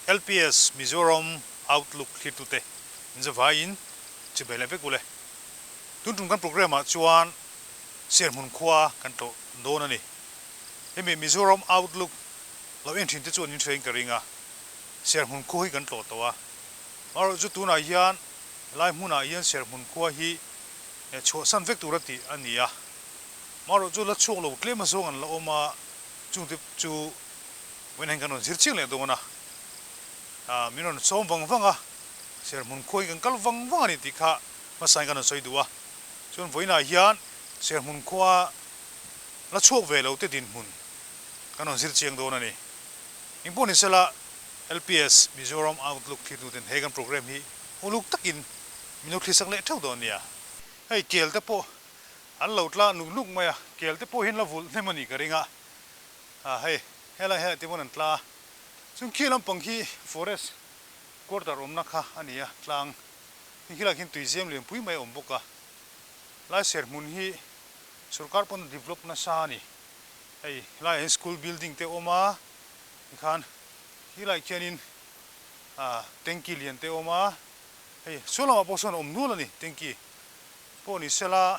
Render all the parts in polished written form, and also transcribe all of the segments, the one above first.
LPS Mizoram Outlook thlirtute in zavaiin chibai leh vek ule. Tun tum kan programme ah chuan Serhmun khua kan tlawh dawn a ni. Hemi Mizoram Outlook lo en thin te chuan in hrein ka ring a, Serhmun khua hi kan tlawh tawh a. Amaherawhchu chu tunah hian helai hmunah hian Serhmun khua hi chhuahsan vek tura tih a ni a. Amaherawhchu chu la chhuak lo tlem azawng an la awm a, chungte chu vawiin hian kan rawn zir chiang leh dawn a. Min rawn sawm vang vang a, Serhmun khua hi kan kal vang vang a ni tih kha hmasain kan rawn sawi duh a. Chuan vawiinah hian Serhmun khua la chhuak ve lo te dinhmun kan rawn zir chiang dawn a ni. Engpawh ni sela LPS Mizoram Outlook thlir hnuten he kan program hi uluk takin min lo thlisak leh theuh dawn nia. Hei kel te pawh an lo tla nuk nuk mai a, kel te pawh hian la vulh hnem a nih ka ring a, hei helai helai te pawn an tla a, chuan khi lampang khi forest quarter awmna kha a ni a, tlang khi khilaiah khian tuizem lianpui mai a awm bawk a, lai serhmun hi sorkar pawn a develop nasa a ni, hei helaiah hian school building te a awm a, tikhan khilaiah khianin tanky lian te a awm a, hei saw lamah pawh sawn a awm nual a ni tanky. Pawh ni sela,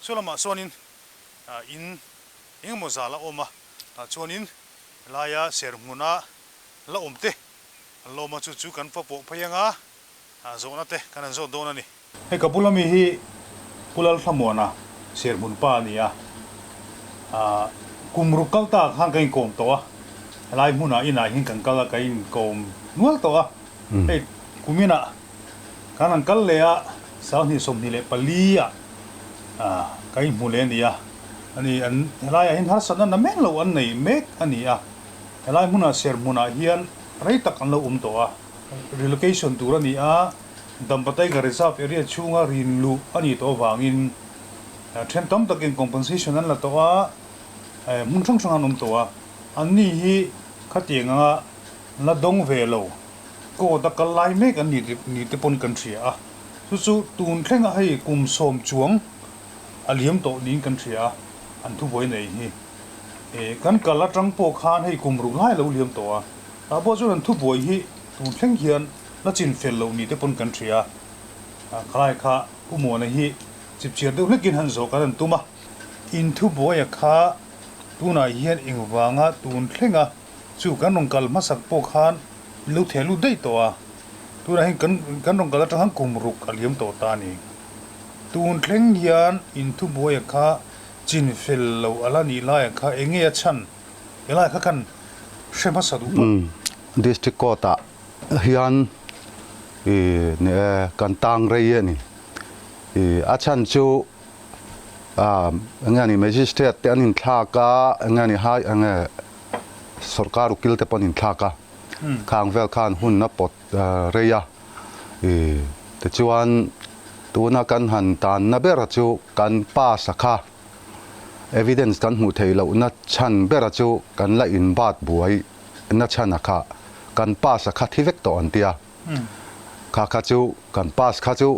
saw lamah chuanin in engemaw zal a awm a, tah chuanin helaia serhmuna la awm te an la awm a, chu chu kan fa pawh phei anga zawhna te kan han zawt dawn a ni. Hei ka bula mi hi Pu Lalthlamuana serhmun pa a ni a, kum ruk kal ta khan kan inkawm tawh a, helai hmunah inah hian kan kal a, kan inkawm nual tawh a, hei kum inah Kan han kal leh a, 2024 ah ka inhmu leh a ni a, ani an helaiah hian harsatna na mek lo an nei mek a ni a, helai hmunah serhmunah hian rei tak an lo awm tawh a, relocation tur a ni a, Dampa Tiger Reserve area chhunga rin luh a nih tawh avangin then tam takin compensation an la tawh a, hmun hrang hrang an awm tawh a, anni hi khatiang anga la dawng ve lo. Court a kal lai mek an ni te pawn kan hria a, chu chu tun thlengah hei kum sawm chuang a liam tawh niin kan hria a, an thubuai nei hi. Kan kal atang pawh khan hei kum ruk lai a lo liam tawh a, tah pawh chuan an thubuai hi tun thleng hian la chin fel loh ni te pawn kan hria a, khalai kha Pu Muana hi chipchiar deuh hlekin han zawh kan han tum a. In thubuaia kha tunah hian engvanga tun thlenga Chu kan rawn kal hmasak pawh khan min lo theh lut daih tawh a, tunah hian kan kan rawn kal atang khan kum ruk a liam tawh ta a ni. Tun thleng hian inthubuaia kha chin fel lo a la nih laiah kha eng nge a chhan helai kha khan hre hmasa duh phawt. District Court ah hian i ni e kan tang rei a ni. I a chhan chu eng nge ni Magistrate te an inthlak a eng nge ni hai eng nge Sorkar ukil te pawh an inthlak a, khang vel khan hun a pawt rei a, tichuan tuna kan han tanna ber chu kan pass a kha evidence kan hmuh theih lohna chhan bera chu kan la inbat buai na chhan a kha kan pass a kha thi vek tawh an tia, kha kha chu kan pass kha chu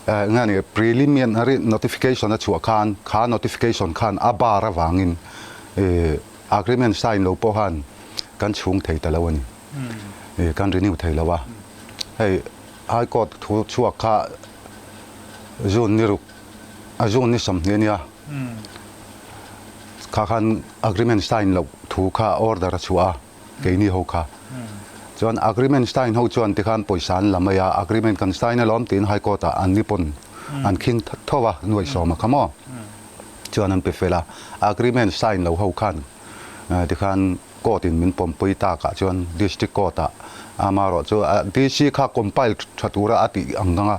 eng nge ni preliminary notification a chhuah khan kha notification khan a bar avangin Agreement sign lo pawh khan kan chhung thei ta lo a ni. Kan renew thei lo a. Hei High Court thu chhuak kha June ni ruk, a June ni 20 a nia. Kha khan agreement sign loh thu kha order a chhuah a, keini ho kha. Chuan agreement sign ho chuan tikhan pawisa an la mai a, agreement kan sign alawm tiin High Court ah an ni pawn an khing tho a, nuaih sawma kha maw. Chuan an pe fel a, agreement sign lo ho khan tikhan court in min pawmpui tak ah chuan district court ah amaherawh chu DC kha compile tha tura a tih ang ang a,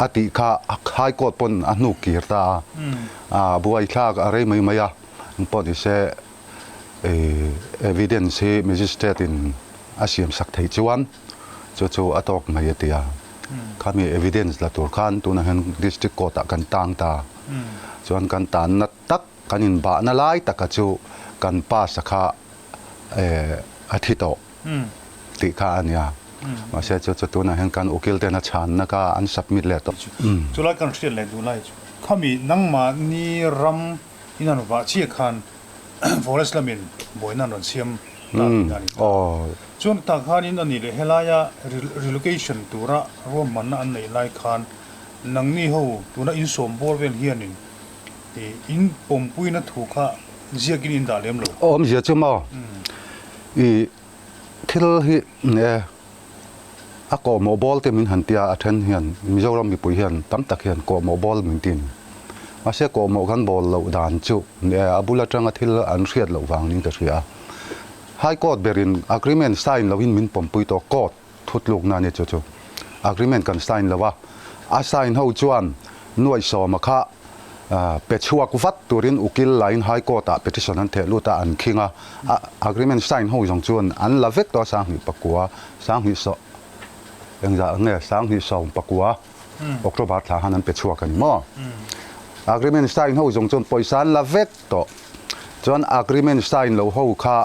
a tih kha high court pawn a hnuk kir ta a, a buaithlak a rei mai mai a, engpawh ni se evidence hi magistrate in a siam sak theih chuan chu chu a tawk mai a ti a. Khami evidence la tur khan tunah hian district court ah kan tang ta. Chuan kan tanna tak kan inbahna lai taka chu kan pass a kha a thi tawh tih kha a nia. Mahse chu chu tunah hian kan ukil ten a chhanna kha an submit leh tawh. Chulai kan hriat leh duh lai chu khami nangmahni ram in an vah chiah khan forest lamin buaina an rawn siam ta tihna a ni ta. Chuan tah khanin a nih leh helaia relocation tura ruahmanna an neih lai khan nangni ho tuna insawm bawr vel hianin in pawmpuina thu kha ziakin in dah lem lo. Awmzia chu maw i thil hi e a kawhmawh bawl te min han tia a then hian Mizoram mipui hian tam tak hian kawhmawh bawl min ti a ni. Mahse kawhmawh kan bawl loh dan chu a bul atanga thil an hriat loh vang niin ka hria a. High Court berin agreement sign loin min pawmpui tawh court thutlukna a ni chu chu. Agreement kan sign lo a, a sign ho chuan nuaih sawma kha pe chhuak vat turin ukil lain High Court ah petition an theh lut a, an khing a. Agreement sign ho zawng chuan an la vek tawh a, 2000 pakua, 2000 saw engzah nge 2010 pakua October thla khan an pe chhuak a ni maw? Agreement sign ho zawng chuan pawisa an la vek tawh. Chuan agreement sign lo ho kha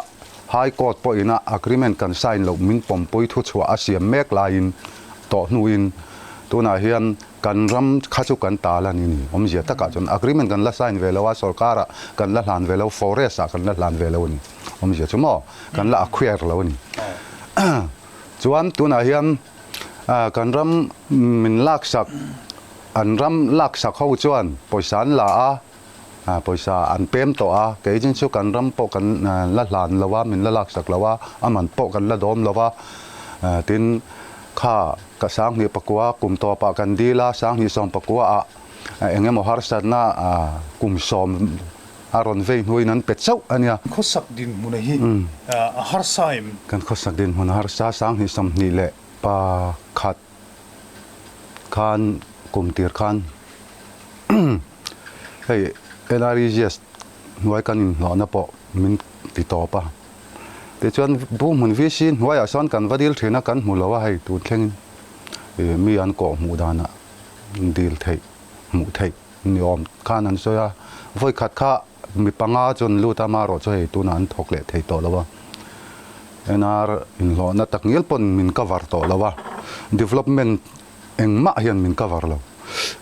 High Court pawhin a agreement kan sign loh min pawmpui thuchhuah a siam mek laiin tawh hnuin tunah hian kan ram kha chu kan tal a ni ni. Awmzia takah chuan agreement kan la sign ve lo a, sorkarah kan la hlan ve lo, forest ah kan la hlan ve lo a ni. Awmzia chu maw kan la acquire lo a ni. Chuan tunah hian kan ram min laksak an ram laksak ho chuan pawisa an la a, Pawisa an pem tawh a, kei chin chu kan ram pawh kan la hlan lo a, min la laksak lo a, a man pawh kan la dawm lo a, tin kha ka 2009 kum tawpah kan dil a, 2019 ah eng emaw harsatna kum sawm a rawn vei hnuaiin an pe chauh a nia. Khawsak dinhmuna hi a harsa em? Kan khawsak dinhmun a harsa, 2021 khan kum tir khan Hei NREGS hnuai kan inhlawhna pawh min ti tawp a, tichuan Bu hmun VC hnuaiah sawn kan va dil thin a, kan hmu lo a hei tun thlengin ih mi an kawh hmuh danah dil theih hmuh theih ni awm khan an sawi a, vawi khat kha mi panga chu an lut a, amaherawh chu hei tunah an thawk leh thei tawh lo a, NR inhlawhna takngial pawn min cover tawh lo a, development Engmah hian min cover lo.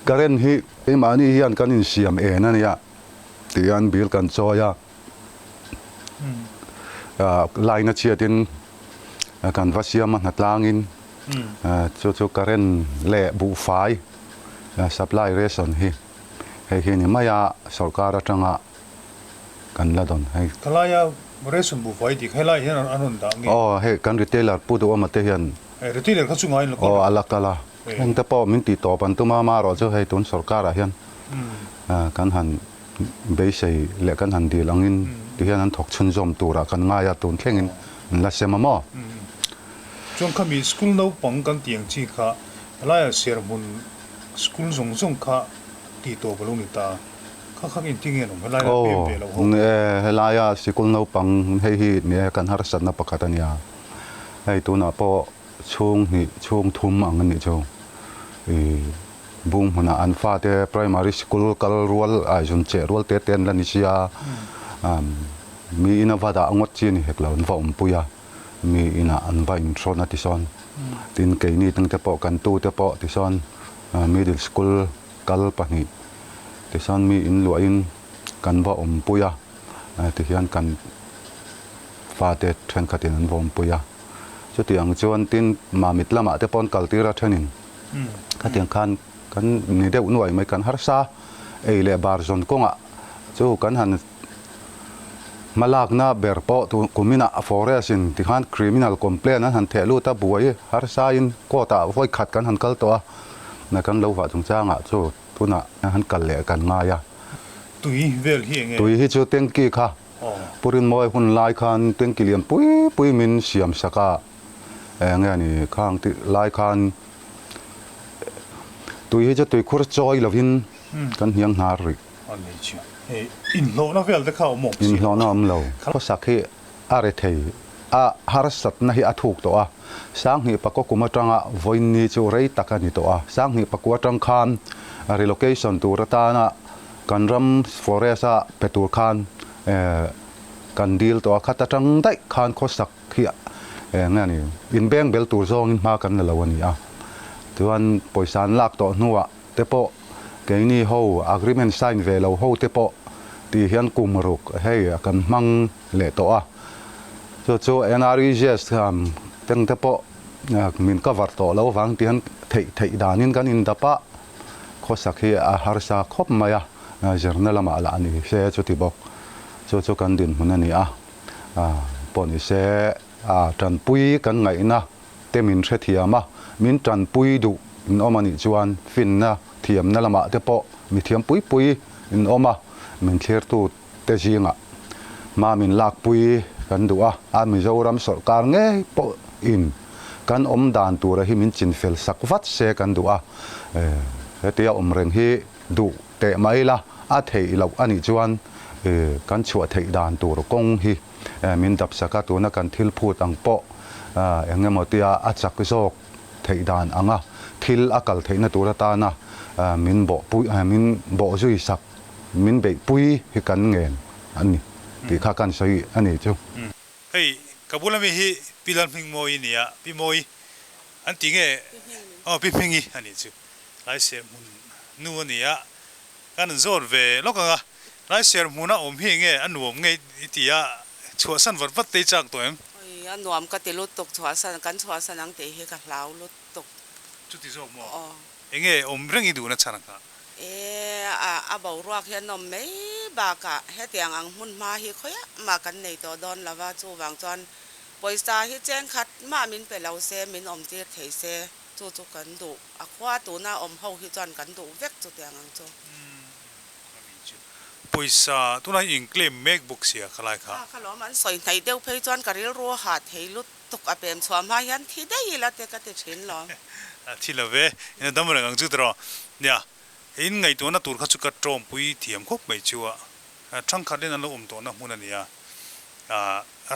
Current hi keimahni hian kan insiam en a nia tihian bill kan chawi a, line a chhiatin kan va siam a hnatlangin chu chu current leh buhfai supply ration hi hei hi ni mai a sorkar atanga kan la dawn hei. Khalaia ration buhfai dik helai hian an rawn dah nge? Aw hei kan retailer Pu Duhawma te hian Retailer kha chu ngaiin la kal. Aw a la kal a. Heng te pawh min tih tawp an tum a, amaherawh chu hei tun sorkarah hian kan han beisei leh kan han dil angin tihian an thawk chhunzawm turah kan ngai a, tun thlengin an la sem a maw? Chuan khami school naupang kan tih ang chi kha helaiah serhmun school zawng zawng kha tih tawp a lo ni ta. Kha kha engtin nge an awm? Helaiah pem ve lo ho. Aw, helaia sikul naupang hei hi kan harsatna pakhat a nia. Hei tunah pawh chhung hnih chhung thum ang a nih chu. Ih bung hmunah an fate primary sikul kal rual ai zun cheh rual te te an la ni sia. Mi ina va dah ngawt chi a ni hek lo an va awmpui a, mi inah an va inhrawn a tisawn. Tin keini tangte pawh kan tute pawh tisawn middle school kal pahnih tisawn mi inluahin kan va awmpui a tihian kan Fate thenkhatin an vawmpui a, chutiang chuan tin Mamit lamah te pawn kaltir a thenin khatiang khan kan ni deuh nuai mai kan harsa ei leh bar zawn kawngah chu kan han hmalakna ber pawh tu kuminah forest in tikhan criminal complaint an han theh lut a buai harsain court ah vawi khat kan han kal tawh a na kan lo vah chungchangah chu tunah han kal leh kan ngai a. Tui vel hi enge? Tui hi chu tanky kha Pu Rinmawi hun lai khan tanky lian pui pui min siam sak a, eng nge ni khang tih lai khan tui hi chu tuikhur chawi lovin kan hniang hnar rih. Inhlawhna vel te kha a awm awm si. Inhlawhna a awm lo. Khawsak hi a re thei a, harsatna hi a thuk tawh a. 2009 kum atanga vawiinni chu rei tak a ni tawh a. 2009 atang khan relocation tur atana Kan ram forest a pe tur khan kan dil tawh a, khat atang daih khan khawsak hi eng nge ni inbeng bel tur zawngin hma kan la lo a ni a. Chuan pawisa an lak tawh hnuah te pawh keini ho agreement sign ve lo ho te pawh tih hian kum ruk hei kan hmang leh tawh a. Chu chu NREGS teng te pawh min cover tawh lo vang tihian theih theih danin kan indap a, khawsak hi a harsa khawp mai a, zirna lamah lah ni se chuti bawk. Chu chu kan dinhmun a ni a, pawh ni se tanpui kan ngaihna te min hrethiam a, min tanpui duh in awm a nih chuan finna thiamna lamah te pawh mi thiam pui pui in awm a, min thlirtu te zingah hma min lakpui kan duh a, a Mizoram sawrkar ngei pawh in kan awm dan tura hi min chinfel sak vat se kan duh a, hetia awm reng hi duh teh mai la a theih loh a nih chuan kan chhuah theih dan tur kawng hi min dap sak a, tuna kan thil phut ang pawh eng emaw tia a chak zawk theih dan anga thil a kal theihna tur atana min bawhpui min bawhzui sak min beihpui hi kan ngen a ni tih kha kan sawi a ni chu. Hei ka bula mi hi Pi Lalhmingmawii nia, Pi Mawi an ti nge aw Pi Hmingi a nih chu. Laiser hmun nu a ni a, kan an zawt ve lawk ang a, Laiser hmuna awm hi nge a nuam nge i ti a, chhuahsan vat vat te i chak tawh em? Oi, a nuam ka ti lutuk, chhuahsan kan chhuahsan ang tih hi ka hlau lutuk. Chuti zawk maw? Aw. Enge awm reng i duhna chhan ang kha? E, a, a boruak hi a nawm mai bakah hetiang ang hmun hma hi khawiah mah kan nei tawh dawn lo va, chuvang chuan pawisa hi cheng khat mah min pe lo se, min awmtir thei se. Chu chu kan duh. A khua tuna awm ho hi chuan kan duh vek chutiang ang chu. Pawisa tunah hi in claim mek bawk sia khalai kha. Kha lawm an sawi hnaih deuh phei chuan ka rilru a hah thei lutuk a pem chhuah hma hian thi daih ila te ka ti thin lawm. A thi lo ve, in a dam reng ang chu tiraw. Nia, in ngaihtuahna tur kha chu ka tawmpui thiam khawp mai chu a. Thangkhat in an lo awm tawhna hmun a nia.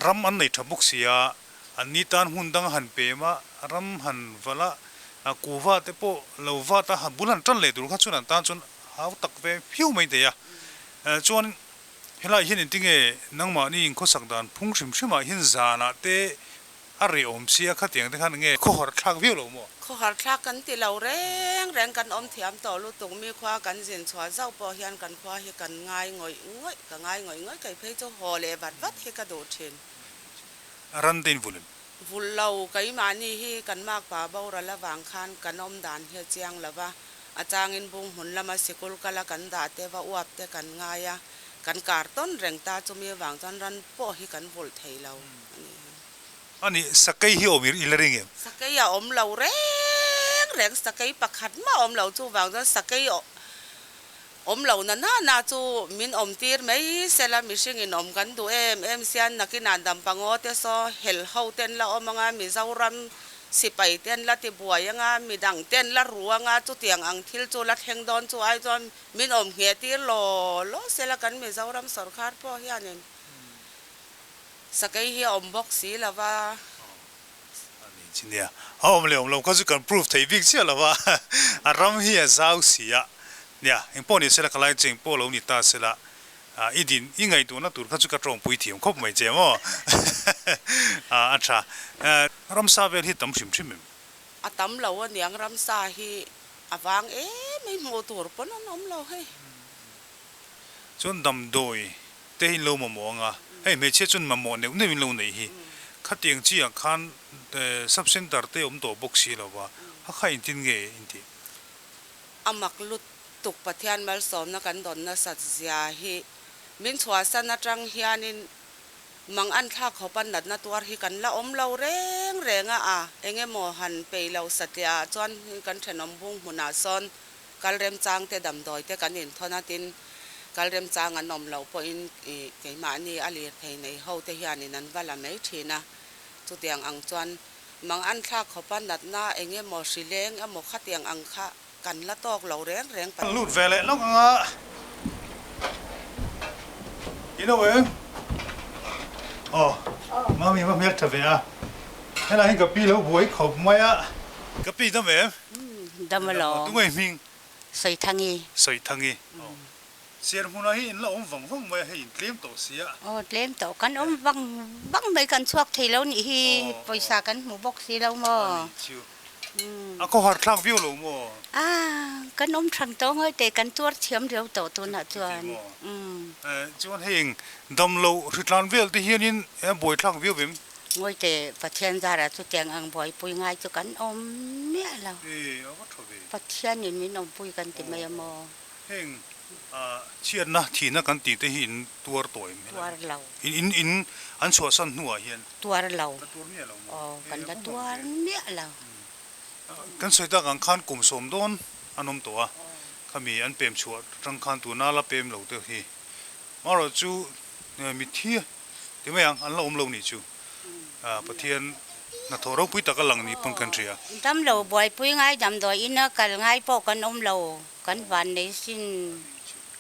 Ram an nei tha bawk sia. An ni tan hmun dang a han pem a, ram han valh a, kuva te pawh lo vat a, bul han tan leh tur kha chuan an tan chuan hau tak ve phiu mai thei a. Chuan helai hian engtinge nangmahni inkhawsak dan phung hrim hrimah hian zanah te a reh awm sia khatiang te khan enge khawhar thlak viau lo maw? Khawhar thlak kan ti lo reng reng, kan awm thiam tawh lutuk, mi khua kan zin chhuah zauh pawh hian kan khua hi kan ngai ngawih ngawih, ka ngai ngawih ngawih kei phei chu haw leh vat vat hi ka duh thin. Ran te in vulh em? Vulh lo, keimahni hi kan makpa boral avang khan kan awm dan hi a chiang lo va, a changin bung hmun lama sikul kala kan dah te va uap te kan ngai a, kan kar tawn reng ta chumi avang chuan ran pawh hi kan vulh thei lo a ni. A nih, sakei hi awm i la ring em? Sakei a awm lo reng reng, sakei pakhat mah a awm lo, chuvang chuan sakei Awm lo na na na chu min awm tir mai sela mihring in awm kan duh em em sian nakinah dampangaw te saw hel ho ten la awm anga Mizoram sipai ten la ti buai anga midang ten la ru anga chutiang ang thil chu la thleng dawn chu ai chuan min awm ngheh tir law law sela kan Mizoram sawrkhar pawh hianin sakei hi a awm bawk si lova. A ni chi nia. A awm leh awm lo kha chu kan proof thei bik chiah lo va, a ram hi a zau si a. Nia, engpawh ni sela ka lai cheng pawh lo ni ta sela, i din, i ngaihtuahna tur kha chu ka tawngpui thiam khawp mai che maw? A tha. Ramsa vel hi tam hrim hrim em? A tam lo aniang ramsa hi a vang em mai hmuh tur pawn an awm lo hei. Chuan damdawi te hi in lo mamawh ang a, hei hmeichhia chuan mamawh neuh neuh in lo neih hi. Khatiang chi ah khan sub center te awm tawh bawk si lo va, a kha engtin nge in tih? A mak lutuk Pathian malsawmna kan dawn nasat zia hi min chhuahsan atang hianin mang an thlak khawp a natna tuar hi kan la awm lo reng reng a, a eng emaw han peih lo satliah ah chuan kan thenawm bung hmunah sawn Kal remchang te damdawi te kan inthawn a, tin, kal remchang an awm loh pawhin ih keimahni a lirthei nei ho te hianin an va la mai thin a. Chutiang ang chuan mang an thlak khawp a, natna eng emaw hri leng emaw khatiang ang kha kan la tawk lo reng reng pa. Lut ve leh lawk ang a, i lo em? Aw, mami va hmel tha ve a, helai hi ka pi lo buai khawp mai a. Ka pi dam em? Dam alawm. Tunge hming? Sawithangi. Sawithangi. Aw. Siar hmunah hi in la awm vang vang mai a, hei in tlem tawh si a. Aw tlem tawh. Kan awm vang vang mai kan chhuak thei lo nih hi pawisa kan hmu bawk si lo maw? A nih chu. A khawhar thlak viau lo maw? A, kan awm than tawh ngawi teh, kan tuar thiam riau tawh tunah chuan. Chuan heng damlo hritlan vel te hianin a buaithlak viau em? Ngawi teh, Pathian zarah chutiang ang buaipui ngai chu kan awm miah lo. E, a va tha ve. Pathianin min awmpui kan ti mai a maw? Heng chhiatna thihna kan tih te hi in tuar tawh em? Tuar lo. In in in an chhuahsan hnuah hian? Tuar lo. La tuar miah lo maw? Aw, kan la tuar miah lo. Kan sawi tak ang khan kum sawm dawn an awm tawh a, khami an pem chhuah atang khan tuna la pem lo te hi marawh chu mitthi ti mai ang an la awm lo nih chu Pathian hnathawh ropui tak a lang nih pawn kan hria. Dam lo buaipui ngai damdawi ina kal ngai pawh kan awm lo kan van nei sin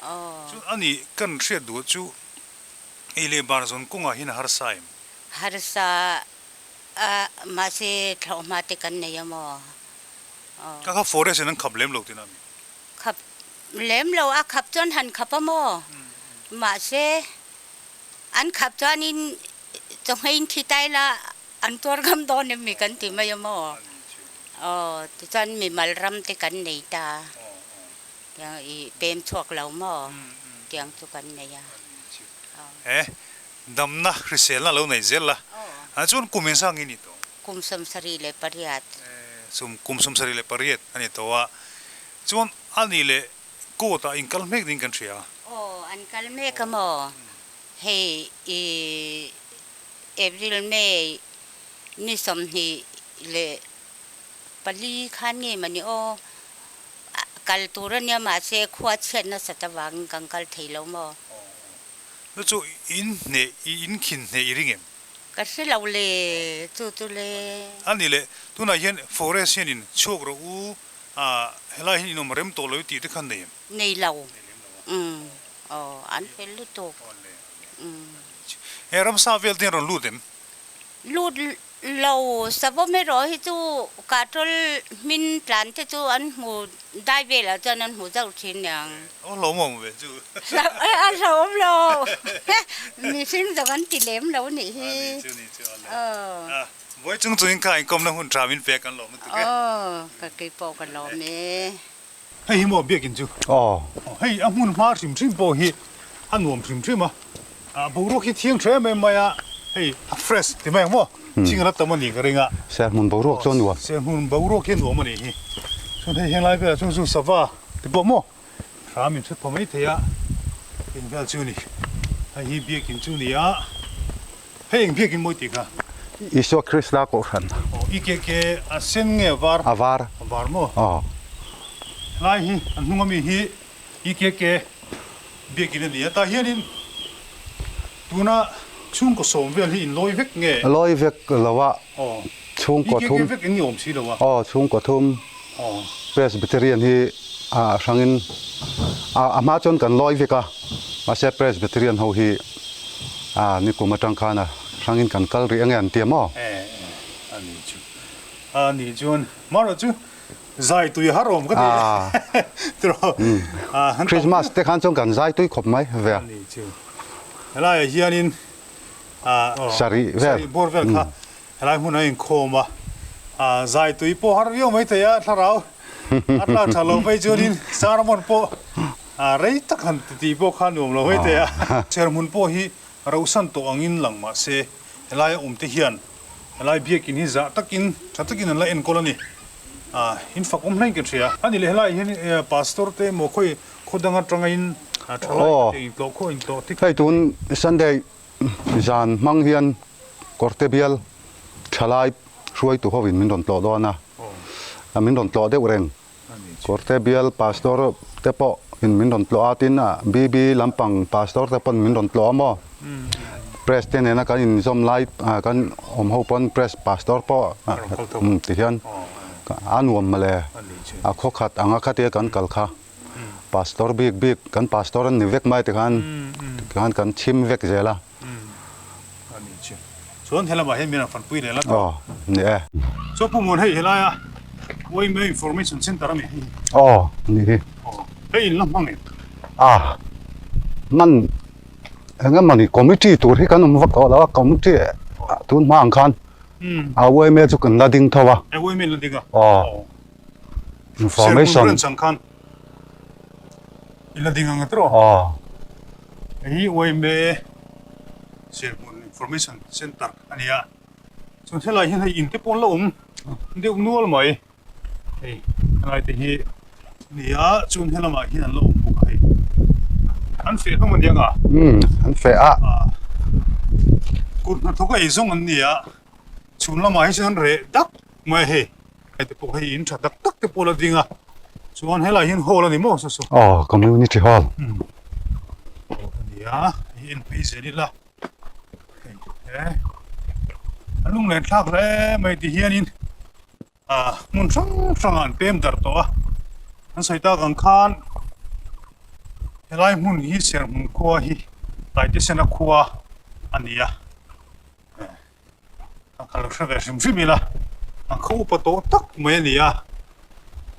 aw. Chu ani kan hriat duh chu ei leh bar zawn kawngah hian a harsa em? Harsa A, mahse thlawhhma te kan nei a maw? Aw. Ka kha forest in an khap lem lo tihna mi? Khap lem lo, a khap chuan han khap a maw? Mahse an khap chuanin chawhmeiin thi tai la an tuar ngam dawn em mi kan ti mai a maw? Aw, tichuan mimal ram te kan nei ta, tiang i pem chhuak lo maw? Tiang chu kan nei a. Aw. Damna hriselna lo nei zel la, ah chuan kum engzah nge ni tawh? Kum 78. Sum kum 78 a ni tawh a, chuan a nih leh court ah inkal hmek ding kan hria. Aw, an kal mek a maw? Hei i April, May ni 24 khan nge mawni aw, kal tur a nia mahse khua chhiat nasat avangin kan kal thei lo maw? Chu chu in hneh i in khin hneh i ring em? Ka hre lo le, chu chu le. A ni le, tunah hian forest hian in chhuak rawh u, ah helai hian in awm rem tawh lo i tih te khan nei em? Nei lo, umm, aw an fel lutuk, umm. He ramsa vel te hian rawn lut em? Lut lo, savawm erawh hi chu kaṭawl hmin tlan te chu an hmu dai velah chuan an hmu zauh thin niang. Aw hlauhawm ve chu. A hlauhawm lo, mihring zawng an ti lem lo nih hi. A nih chu nih chu a le. A vawi chung chungin kha inkawmna hun tha min pek an lawm lutuk e. Aw, ka keipawh ka lawm e. Hei hi maw biakinn chu? Aw. Hei a hmun hma hrim hrim pawh hi a nuam hrim hrim a, boruak hi thiang tha em em mai a, hei a fresh ti mai ang maw? Thing a la tam a nih ka ring a. Serhmun boruak chu a nuam. Serhmun boruak hi a nuam a nih hi. Chuan hei henglai velah chuan chu sava ti pawh maw hram in hre pha mai thei a, eng vel chu a ni. Hei hi biakinn chu a ni a. Hei eng biakin mawi tih kha? Isua Krista kohhran. Aw i ke ke a sen nge a var? A var. A var maw? Aw. Helai hi an hnung ami hi i ke ke biakin a ni a, tah hianin tuna chhungkaw sawm vel hi in lawi vek nge? Lawi vek lo a. Aw. Chhungkaw thum. I ke ke vek in ni awm si lo a. Aw chhungkaw thum. Aw. Presbyterian hi a hrangin a hma chuan kan lawi vek a, mahse Presbyterian ho hi a nikum atang khan a hrangin kan kal rih ange an ti a maw? E e a ni chu a ni chuan marawh chu zai tui har awm ka ti tiraw a Christmas te khan chuan kan zai tui khawp mai ve a. A ni chu helaiah hianin a sarih vel sarih bawr vel kha Helai hmun a inkhawm a, a zai tui pawh har viau mai thei a, thlarau a tlak tha lo phei chuanin sermon pawh rei tak han ti tih pawh kha nuam lo mai thei a. Serhmun pawh hi rohsan tawh angin lang mah se, helaia awmte hian helai biakin hi zah takin tha takin an la enkawl a ni. In fak awm hlain kan hria. A ni leh helaiah hian pastor te emaw khawi khaw dang atangin thalai te intlawh khaw intlawh te. Hei tun Sunday Zan hmang hian Kawrte bial thalai hruaitu hovin min rawn tlawh dawn a, min rawn tlawh deuh reng. Kawrte bial pastor te pawh in min rawn tlawh a, tin BB lampang pastor te pawn min rawn tlawh a maw. Press te nena kan inzawm lai kan awm ho pawn press pastor pawh ti hian a nuam mawle, a khawkhat anga khatia kan kal kha. Pastor bik bik kan pastor an ni vek mai tikhan tikhan kan chhim vek zel a. A ni chu. Chuan helamah hian min rawn fanpui leh la tawh. Aw ni e. Chuan Pu Muan hei helaia YMA Information Centre a ni hi. Aw ni hi. Aw hei in la hmang em? A hman eng emaw ni committee tur hi kan awm vak tawh lo a committee tun hma ang khan. A yma chu kan la ding tho a. Yma in la ding a. Aw. Information. Serhmun chang khan in la ding ang tro. Aw. Hei yma Serhmun Information Center a ni a. Chuan helai hian hei in te pawh an la awm deuh nual mai. Hei helai te hi ni a chuan helamah hian an la awm bawk a hei an feh hlawm a nia umm an feh a kut hnathawk a eizawng an ni a chhun lamah hi chuan reh dak mai a hei hei te pawh hei in tha tak tak te pawh la ding a chuan helai hian hall a ni maw saw saw aw community hall umm hall a ni a hei en phei zel ila hei a lunglen thlak hle mai ti hianin. Hmun hrang hrangah an pem darh tawh a, an sawi tak ang khan helai hmun hi Serhmun khua hi Taitesena khua a ni a, a kal hre ve hrim hrim ila a khaw upa tawh tak mai a ni a,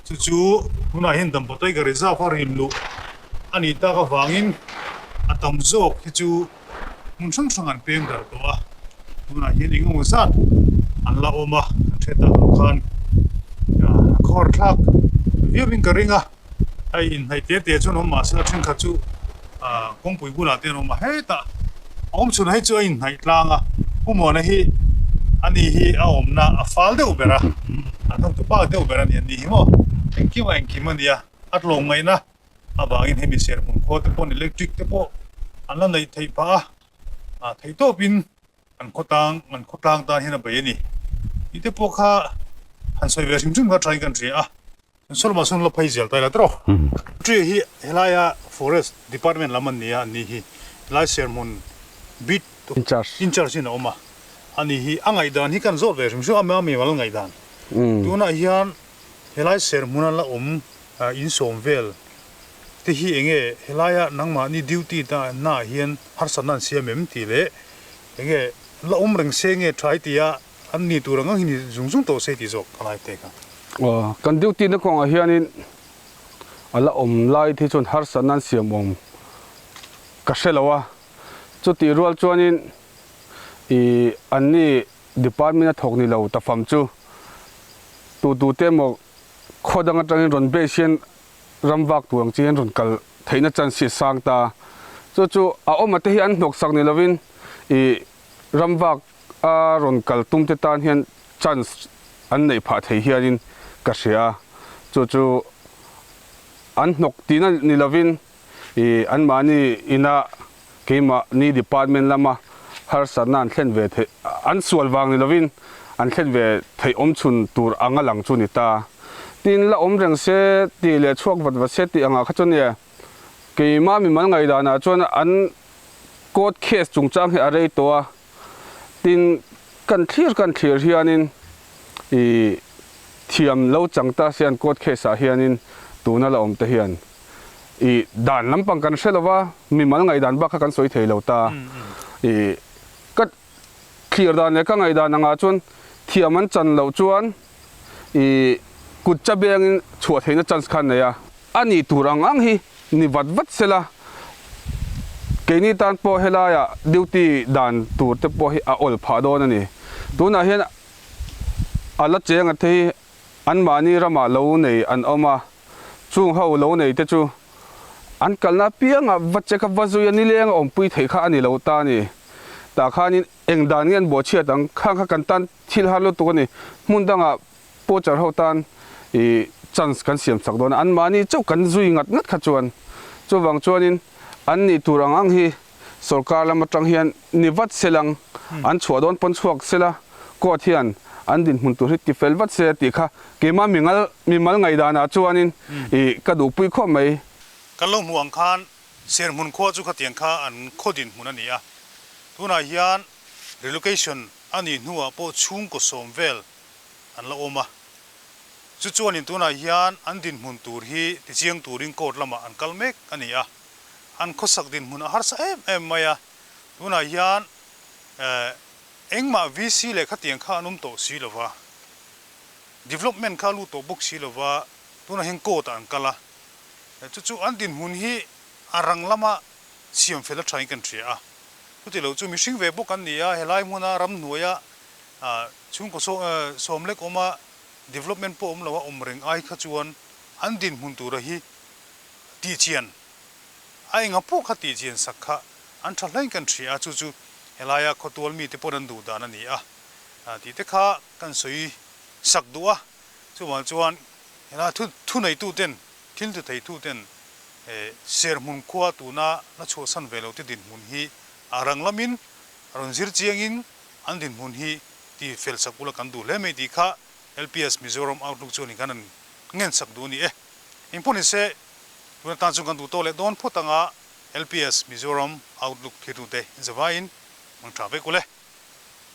chu chu tunah hian Dampa Tiger Reserve a rin luh a nih tak avangin a tam zawk hi chu. Hmun hrang hrang an peng darh tawh a, tunah hian eng emaw zat an la awm a, kan hriat tak ang khan a khawr thlak viauin ka ring a, hei inhnaih te te chuan awm mahse a thenkhat chu kawngpui bulah te an awm a, hetah a awm chhun hei chu a inhnaih tlang a, Pu Muana hi ani hi a awmna a fal deuh ber a, an hotu pa deuh ber a ni, ani hi maw engkim a engkim a nia, a tlawm ngaihna. Avangin hemi serhmun khua te paw'n electric te pawh an la neih theih phah a, ah theih tawpin an khawtang an khawtlang tan hian a bei a ni. Tih te pawh kha han sawi ve hrim hrim kha thain kan hria a, kan sawi lamah sawn la phei zel ta ila tawh. Tree hi helaia forest department lam an ni a, an ni hi helai serhmun beat incharge in a awm a, a ni hi a ngaihdan hi kan zawt ve hrim hrim a, a mimal ngaihdan. Tunah hian helai serhmun a la awm Insawm vel te hi enge helaia nangmahni duty ta naah hian harsatna an siam em tih leh enge la awm reng se nge tha i tia an ni tur ang ang hi ni zung zung tawh se tih zawk ka lai tek a. Aw, kan duty na kawngah hianin a la awm lai te chuan harsatna an siam awm ka hre lo a, chutih rual chuanin ih anni department a thawk ni lo ta fam chu tu tu te emaw Khaw dang atangin rawn base hian ram vak tur ang chi hian rawn kal theihna chance hi a sang ta. Chu chu a awma te hi an hnawk sak ni lovin ih ram vak a rawn kal tum te tan hian chance an neih phah thei hianin ka hria a. Chu chu an hnawk tihna ni lovin ih anmahni ina keimahni department lama harsatna an thlen ve theih an sual vang ni lovin an thlen ve theih awm chhun tur anga lang chu ni ta. Tin, la awm reng se tih leh chhuak vat vat se tih angah kha chuan nia keimah mimal ngaihdanah chuan an court case chungchang hi a rei tawh a, tin kan thlir kan thlir hianin ih thiam lo chang ta se an court case ah hianin tuna la awm te hian I dan lampang kan hre lova, mimal ngaihdan bak kha kan sawi thei lo ta. I ka thlir dan leh ka ngaihdan angah chuan thiam an chan loh chuan i kut cha bengin chhuah theihna chance kha an nei a. A nih tur ang ang hi ni vat vat sela, keini tan pawh helaiah duty dan tur te pawh hi a awl phah dawn a ni. Tunah hian a la cheng a te hi anmahni ramah lo nei an awm a. Chung ho lo nei te chu an kalna apiangah va check a va zui a nileng a awmpui theih kha a ni lo ta a ni. Tah khanin eng dan nge an bawhchhiat ang khang kha kan tan thil har lutuk a ni. Hmun dangah poacher ho tan ih chance kan siam chak dawn a, anmahni chauh kan zui ngat ngat kha chuan. Chuvang chuanin an nih tur ang ang hi Sorkar lam atang hian ni vat selang an chhuah dawn pawn chhuak sela court hian an dinhmun tur hi ti fel vat se tih kha keimah mingal mimal ngaihdanah chuanin ih ka duhpui khawp mai. Kan lo hmuh ang khan Serhmun khua chu khatiang kha an khaw dinhmun a ni a, tunah hian relocation a nih hnuah pawh chhungkaw sawm vel an la awm a, chu chuanin tunah hian an dinhmun tur hi tichiang turin court lamah an kal mek a ni a. An khawsak dinhmun a harsa em em mai a, tunah hian engmah VC leh khatiang kha an awm tawh si lo va, development kha a lut tawh bawk si lo va, tunah hian court ah an kal a, chu chu an dinhmun hi a rang lama siam fel a thain kan hria a, chuti lo chu mihring ve bawk an ni a, helai hmuna ramhnuaia. Chhungkaw sawm lek awma development pawh awm lo a awm reng ai kha chuan an dinhmun tura hi tihchian a enga pawh kha tihchian sak kha an tha hlein kan hria a, chu chu helaia khawtual mite pawh an duh dan a ni a tih te kha kan sawi sak duh a, chuvang chuan helai thuneituten thil ti theituten Serhmun khua tuna la chhuahsan ve lote dinhmun hi a rang lamin rawn zir chiangin an dinhmun hi ti fel sak ula kan duh hle mai tih kha LPS Mizoram Outlook chuan in kan han ngen sak duh a ni e. Engpawh ni se, tuna tan chuan kan duh tawh leh dawn phawt anga LPS Mizoram Outlook thirtute in zavaiin hmang tha vek ule.